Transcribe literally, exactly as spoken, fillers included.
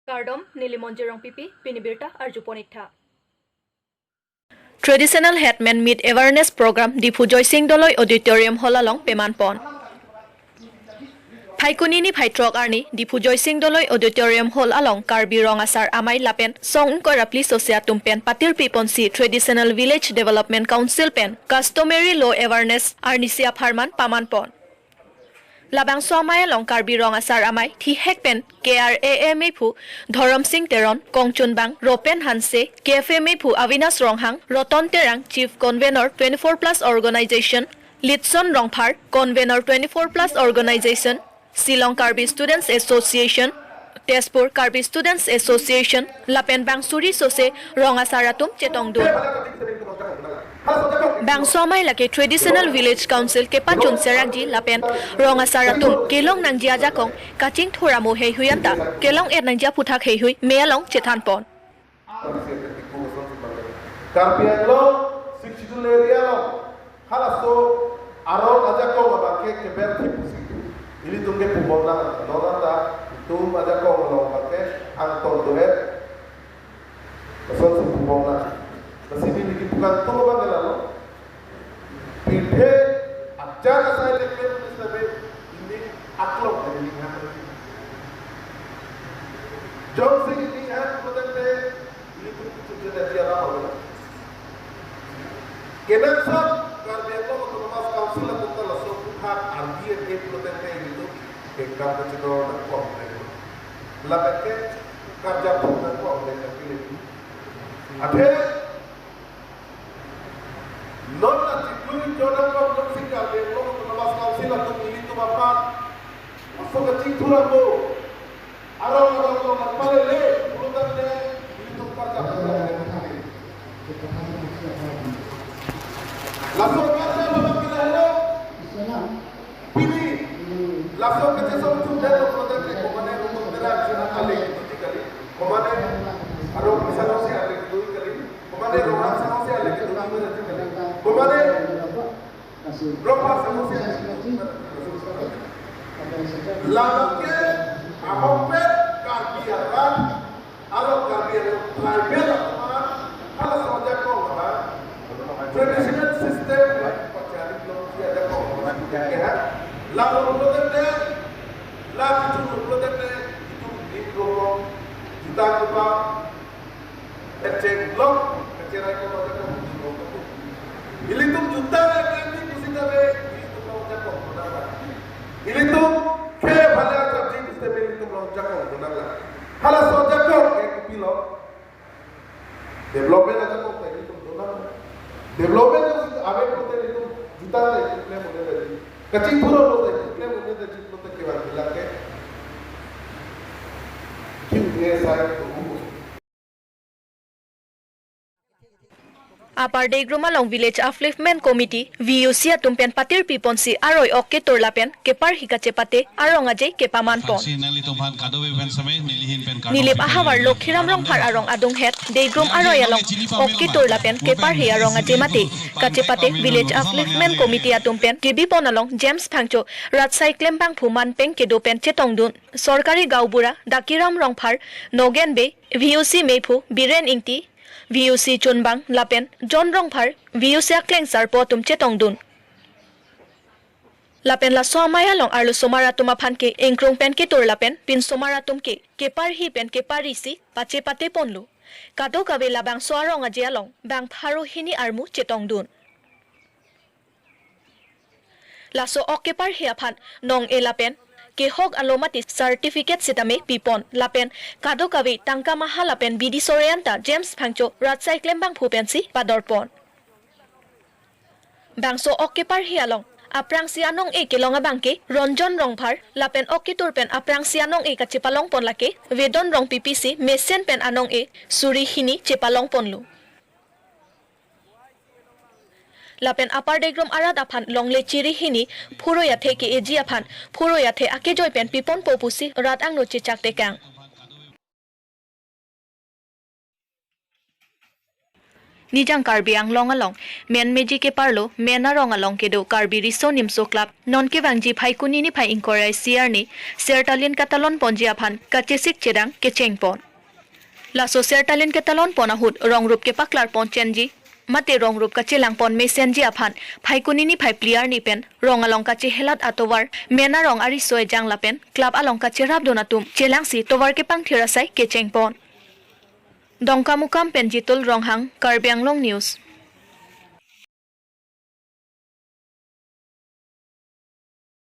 Kardom, neli Monjir Rongpipi, pini birta arjupon iktha. Traditional Headman Meet Awareness Program Diphu Joysing Doloi Auditorium Hall along pemanpon. Phaikuni ni phaithrok arni Diphu Joysing Doloi Auditorium Hall along Karbi Rong Asar Amei lapen song ingkoi ra phli sose atum pen patirpi ponsi Traditional Village Development Council pen Customary Law Awareness arnisi apharman pamanpon. Labangso amei along Karbi Rong Asar Amei thihek pen K R A A meiphu Dhorom Sing Teron, kongchunbang Ropen Hanse, K F A meiphu Avinash Ronghang, Roton Terang, Chief Convener twenty-four plus Organization, Litson Rongphar, Convener twenty-four plus Organization, Shillong Karbi Students Association, Tezpur Karbi Students Association, lapen bang suri sose rong asar atum chetongdun. Bangso amei lake Traditional Village Council kepachun serangji lapen rong asar atum kelong nangji ajakong kachingthur amo heihui anta kelong-et nangji aphuthak heihui mei along chethanpon. Karbi Anglong Sixth Schedule area along halaso arong ajakong abangke keber thip pusi ilitum ke pubom nang, non anta itum ajakong along abangke angtong do-et. Lason si pubom nang. Lasi neli kipu kangtung abangke lalo. Pirthe ajan asai leklem sabe ini aklok dari lihat. Jongsi ini han kote ini tuh cucu jadi alam apa? Kenangsot Karbi Anglong Autonomous Council atum ta laso aphuthak ardi eke kote ini tuh kekam kecedor dan komplek. Lapen ke karja pun dan komplek lagi. Athe non la chiklu jona kong jongsi Karbi Anglong Autonomous Council atum ilitum aphan aso kachingthur amo. Arong arong arong nangpalele, pulutan le, ilitum karja pun. Laso karja pun kita helo. Pini, laso kachesong chumdan lo kote ke komane rumah terang sina ale itu kali. Komane arong bisa lo si ale itu kali. Komane rumah sama si ale itu kali. Komane rumah sama si ale itu kali. Lama ke ahok pen Karbi arat, alo Karbi arat tribal atum, hala so ajakong atum, traditional system, pachari belong si ajakong atum, ya. Lalu kemudian deh, lalu kemudian deh, itu di kelompok juta kepala, kecil belong, kecil aja kepala, kecil belong. Ilitum juta lagi di pusing kami, ilitum belong ajakong atum. Ilitum ke bala kerja di pusing ilitum belong ajakong atum. Hala so ajakong ke kopilo. Development ajakong ta ilitum donang. Development ajakong ave kote ilitum juta ta ilitum claim hone tadi. Kachingthur lo ta ilitum claim hone tadi kote kevan bilak ke. Kiu ne sai tu. Upper Degrum along Village Upliftment Committee, V U C atum pen patirpi ponsi aroi ok ketur lapen keparhi kachepate arong aje kepaman pon. Faksi nanglitum aphan kadokave pen samai, neli ahin pen kardom. Nilip ahavar Lokhiram Rongphar arong adunghet, Degrum aroi along ok ketur lapen keparhi arong aje mate kachepate Village Upliftment Committee atum pen kebi pon along James Phangcho, Ratsai Klembang phu manpeng kedo pen chetongdun, Sorkari Gaonbura Dakiram Rongphar, Nogen Bey, V U C meiphu Biren Ingti, V U C chunbang lapen John Rongphar, V U C akleng sarpo atum chetongdun. Lapen laso amei along arlosomar atum aphan ke ingkrung pen ketur lapen pinsomar atum ke keparhi pen keparisi pachepate ponlo. Kadokave labangso arong aje along bang pharo hini armu chetongdun. Laso ok keparhi aphan nong-e lapen kehok alo mate certificate sitame pipon lapen kadokave tangka maha lapen bidi sore anta James Phangcho Ratsai Klembang phu pensi padorpon. Bangso ok keparhi along aphrangsi anong-e kelong abangke Ronjon Rongphar lapen ok ketur pen aphrangsi anong-e kachepalong pon lake Vedon Rongpipi si mesen pen anong-e suri hini chepalong ponlo. Lapen Upper Degrum arat aphan longle chiri hini phurui athe ke-eji aphan phurui athe akejoi pen piponpo pusi rat angno chechak tekang. Nijang Karbi Anglong along men meji keparlo Men Arong along kedo Karbi Riso Nimso Club non kevangji Phaikuni niphai ingkoi ra isi arni Sertalin katalon ponji aphan kachesik chedang kecheng pon. Laso Sertalin ketalon pon ahut rongrup kepaklar pon chenji mate rongrup kachelang pon mesenji aphan Phaikuni niphai phli arni pen rong along kachehelat atovar Men Arong ariso ejang lapen club along kacherapdun atum chelangsi tovar kepangthir asai kecheng pon. Dongkamukam pen Jitul Ronghang, Karbi Anglong News.